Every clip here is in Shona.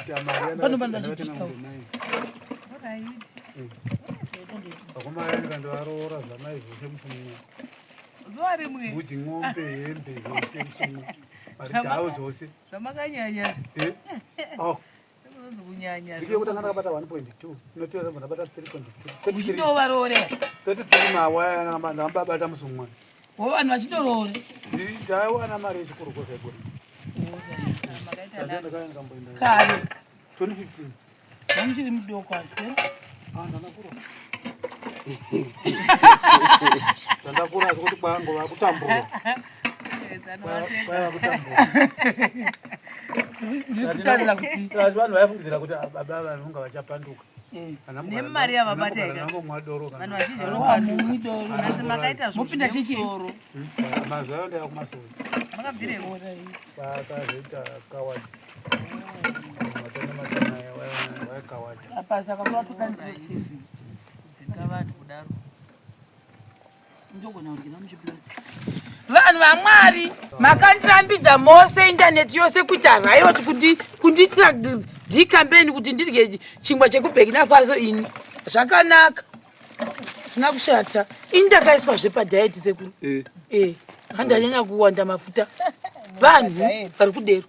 Pano pano vachitichitaura. Vakomana ndikandovaroora zvamai zvose musi mumwe. Zuva rimwe. Mbudzi, ng'ombe, hembe zvose musi mumwe. Mari dzavo dzose. Zvamakanyanya. Eh? Oh. Unonzi kunyanya. Ndike kutanga ndakabata 1.2. Inotevera ndabva ndabata 3.2. Uchitovaroorera. 33 mawaya ndakabata musi mumwe. Wo vanhu vachitoroore. Ndaiwana mari yechikoro kosa igore. Kare. 2015. Vamuchiri mudoko asi. Ah, ndakakura. Ndakakura asi kuti kwangova kutambura. Kwaiva kutambura. Ndiri kutarira kuti Asi vanhu vaifungidzira kuti ah, baba vanonga vachapanduka. Nemari yavabata ega. Vanhu doro kana. Vanhu vazhinji vamumwi doro. Asi makaita zvinhu Mopinda chechi. zvemusoro. Mazuva ano ndaiva kumasoro. Makabvireko. Kwakazoita kawadi. Matana matana waikawadi. Apa saka kuda ndisisi. Kudzinga vanhu kudaro. Ndogona kudyira muchiplastic. Vanhu vaMwari makandirambidza mose indaneti yose kuita riot kundiitira decampaign kuti ndirye chingwa chekuBurkina Faso ini. Zvakanaka. Zvina kushata. Ini ndakaiswa zvepadhaiti sekuru. Eh. Eh. Handanyanya kuwanda mafuta. Vanhu vari kudero.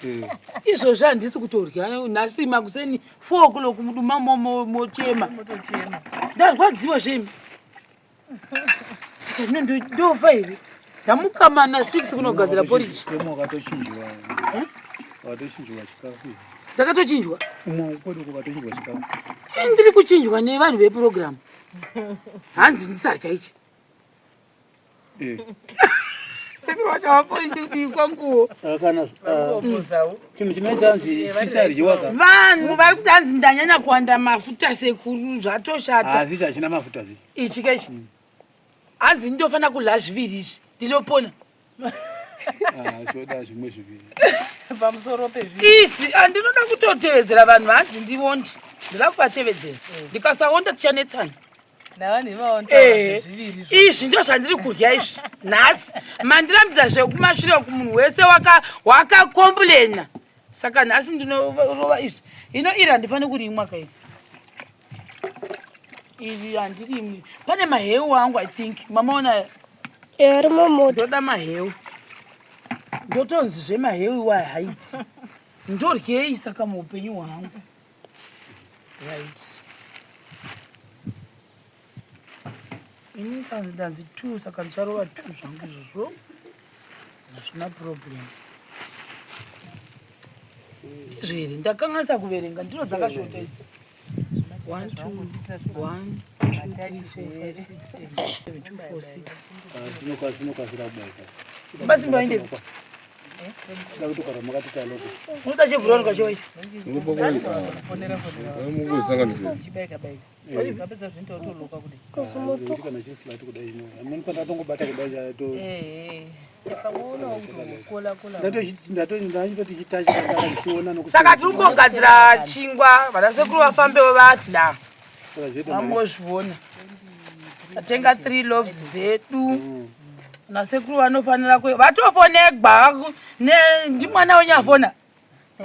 Eh. Izvozvo handisi kutorya nhasi makuseni 4 o'clock muduma mochema. Motochema. Ndarwadziwa zvemi. Zvino ndofa here? Ndamuka mana 6 kunogadzira porridge. Temo wakatochinjiwa. Wakatochinjiwa chikafu. Ndakatochinjwa. Umwe kwedu wakatochinjwa chikafu. Ini ndiri kuchinjwa nevanhu vepurogiramu. Hanzi ndisarya ichi. Eh. Sekuru vacho vapoindibikwa nguo. Kana chinhu chinoita hanzi chisaryiwa ka. Vanhu vari kuti hanzi ndanyanya kuwanda mafuta sekuru zvatoshata. Asi hachina mafuta zvi. Ichi kechi. Hanzi ndinofanira kudya zviviri izvi. Ndinopona. Ah, choda zvimwe zviviri. Pamusoro pezvi. Izvi handinoda kutotevedzera vanhu hanzi ndiondi. Ndoda kuvatevedzera. Ndikasaonda tichanetsana. Navanhu ivavo nditaura Eh, zvezviviri izvo. izvi ndo zvandiri kurya izvi nhasi mandirambidza zvekumashure uku munhu wese wakakomburena saka nhasi ndinorova izvi hino iri handifaniri kurimwa kai iri handirimwi pane maheu angu i think mamaona Ari mumota. ndoda maheu ndotonzi zvemaheu iwaya haiti ndoryei saka muupenyu hwangu right ini kanzi ndanzi two saka ndicharova two zvangu izvozvo hazvina problem zviri ndakanganisa kuverenga ndiro dzakashota idzi 1 2 1 2 3 4 5 6 7 2 4 6 Ah, Zvinokasira kubaita. Basimba waendepi? Da kuti ukara makati taloko. unoda chebhurani kwacho ichi Mukusanganisira. Chibaika baika. Vapedza zvinoita kutoloka kudai. Kuti kana chiri flat kudai ino. Amweni pandatongobata kudai chato. Eh. Pamwe kukola kola. Ndatochiti ndachitoti chitachi ndaka ndichiona nokuti. saka tiri kungogadzira chingwa vanasekuru vafambewo vadla Saka zvoita mari. vangozviona tatenga 3 loaves dzedu nasekuru vanofanira ku vatofonegwa ndimwana wenyu afona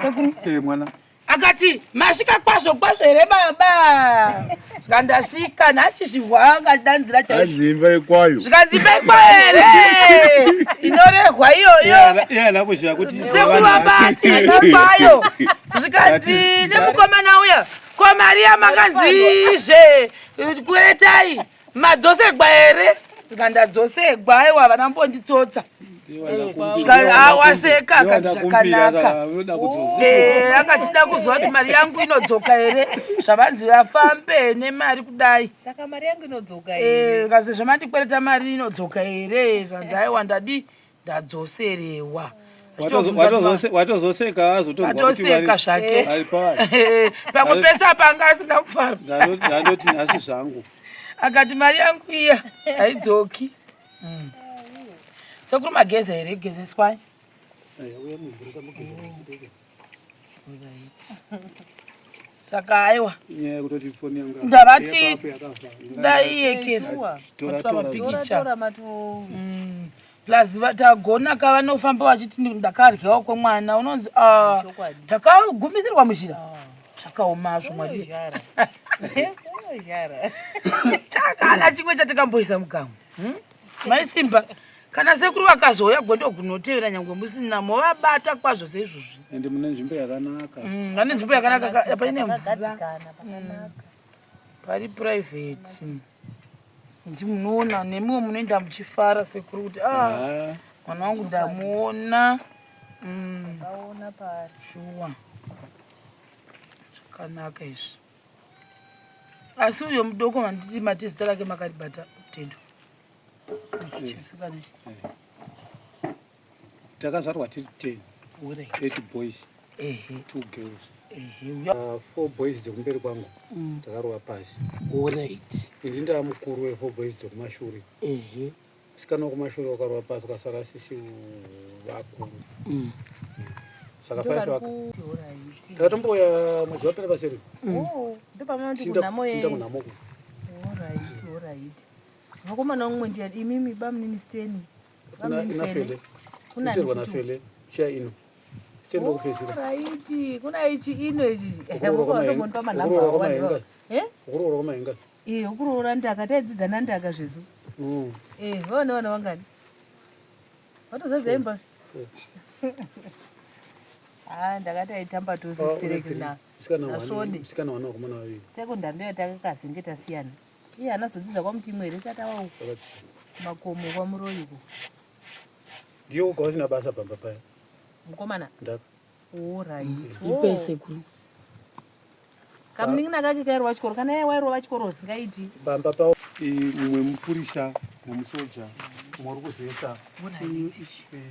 sekuru Eh mwana. akati masvika kwazvo kwazvo here baba zvikandasvika nhachizvihwa angadanzira chaizvo Hanzi imba ikwayo. zvikanzi imba ikwayo here inorehwa iyoyo Iye haana kuziva kuti sekuru vabati inokwayo zvikanzi nemukomana uya ko mari makanzizve kuetai madzosegwa here zvikandadzosegwa aiwa vana mbonditsotsa waseka akati zvakanaka Eh, akachida kuziva kuti mari yangu inodzoka here zvavanzi vafambe nemari kudai Saka mari yangu inodzoka here? Eh, kasi zvamandikwereta mari inodzoka here zvanzi aiwa ndadi ndadzoserewa Watozoseka azotonzwa kuti atoseka zvake vari pavari. pamwe pese apa anga asina kufara Ndandoti nhasi zvangu. akati mari yangu iya haidzoki sekuru mageza here gezeswai Eh, uya mumvura tambogeza. Saka aiwa Inyaya yekutoti foni yangu Ndavati- yakafa. ndaiyekera Tora Tora tora. mapikicha. Tora mato. Plus tagona ka vanofamba vachiti ndakaryawo kwemwana unonzi ah, takagumisirwa mushira. Ah. Zvakaoma hazvo mwari. Takana chimwe chatikamboisa mukamwa. Hmm? Mai Simba kana sekuru vakazouya gondo gunotevera nyangwe musina movabata kwazvo seizvozvi. Ende mune nzvimbo yakanaka. Mm, vane nzvimbo yakanaka paine mvura. Mm. Pari private. Ndi munoona nemiwo munoenda muchifara sekuru kuti ah mwana wangu ndamuona. Mm. Shuwa. Zvakanaka izvi. Asi uyo mudoko manditi mati zita rake makaribata Tendo. Chisikana ichi. Takazvarwa tiri 10. Alright. 8 boys. Ehe. 2 girls. Ehe. Uyo. 4 boys dzekumberi kwangu dzakarova pasi. Alright. Ini ndava mukuru we 4 boys dzekumashure. Ehe. Musikana wekumashure wakarova pasi ukasara sisi vakuru. Saka 5 vaka. Takatombouya mwedzi wapera paseri. Oh, ndopamanoti kunhamo ye. Kunhamo ku. Alright, alright. Vakomana umwe ndiani imimi bamunini Steni. Bamunini Fele. Kuna kuna Fele. Chia ino. Steni ndokupedzisira. Alright, kuna ichi ino ichi. Mukondopa manhamba awa. Eh? Kuroora kwamahenga. Eh, kuroora ndaka taidzidza nandaka zvezu. Eh, vaona vana vangani? Vatozadza imba. Ah, ndakati aitamba tose stereki na. Musikana musikana wana vakomana vaviri. Secondary ndiyo takakazenge tasiyana. Iye anazodzidza kwaMutimwe here sati ava uko. Makomo kwaMuroyi uko. Ndiyo uko vasina basa pamba paya. Mukomana. Ndaka. Alright. Ipe sekuru. Kamunin'ina kake kairova chikoro kana iye wairova chikoro zingaiti. Pamba pawo mumwe mupurisa nemusoja mumwe uri kuzesa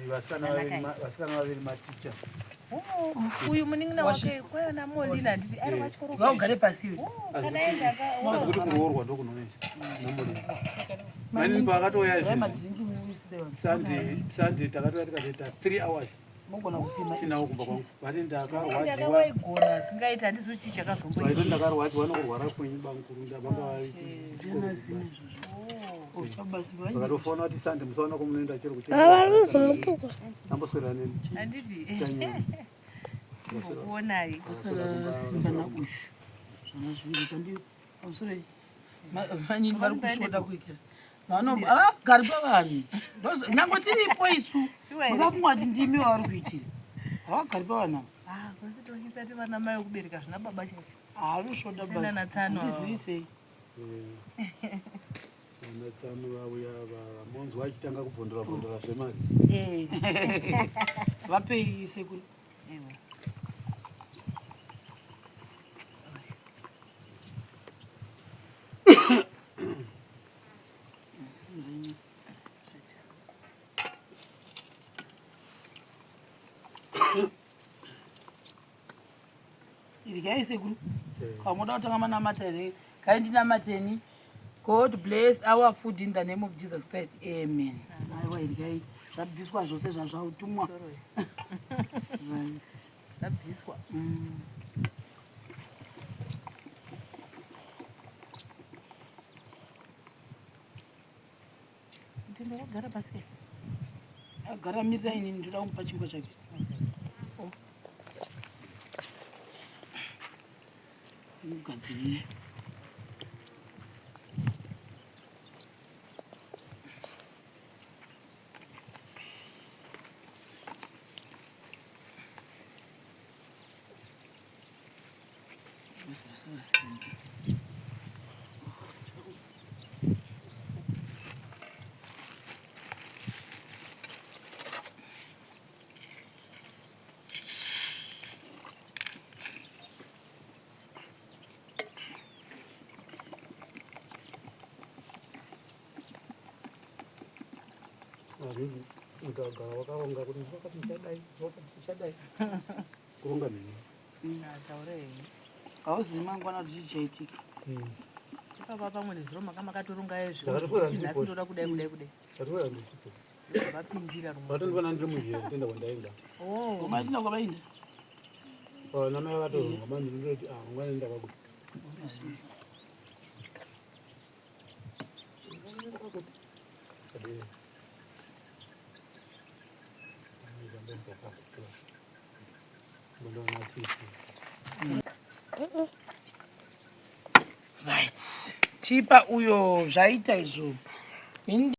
vasikana vaviri maticha. Uyu munin'ina wake kwaiona Molina handiti airova chikoro. Ngaugare pasi iwe. Kana aenda ka. Kuti kuroorwa ndokunonetsa. Namolina. Mainini paakatouya izvi. Sunday Sunday takatouya tikatoita 3 hours. Mogona kupima tinawo kumba kwangu vati ndakarwadziwa ndakawaigona asingaiti handizivi chii chakazomboitika vaiti ndakarwadziwa nokurwara kwenyu bamukuru ndavanga vakatofona kuti sande musaona kwamunoenda chero kuvari kuzomutuka amboswera neni handiti chimbokuonai simba naushu zvana zviviri tandi pamusoro Manyini vari kusvoda kuitira havagari pavanhu nyange tiripo isu musafunga kuti ndimi vavari kuitira havagari pavanhu ava vana mai vekubereka zvina baba chaivo anosvoda basizivi sei vanatsano vauya vamonzwa achitanga kubvondora bvondora zvemari vapei sekuru Idyai sekuru. Kamuda kutanga manamata here? Kaindinamateni. God bless our food in the name of Jesus Christ. Amen. Aiwa idyai. Zvabviswa zvose zvazvautumwa. Right. Zvabviswa. Mutende akagara pasi ke. Agara mirira inini ndoda kumupa chingwa chake. Oh. Mugadzirire. Ukagara wakaronga kuti wakati ndichadai, wakati ndichadai. Kuronga mhino. Taura henyu. Hauzivi mangwana kuti chii chaitika. Ipapa pamwe nezuro maka makatoronga izvi. Ndakatopera Kuti nhasi ndisipo. ndoda kudai kudai kudai. Ndatoera ndisipo. Vapindira rumwe. Vatondivona ndiri muzhira nditoenda kwandaenda. Oh. Matina kwavainda. Vana mai vatoronga manje ndinoti ah mangwana ndakakuti. Right, tipa uyo zvaita izvo.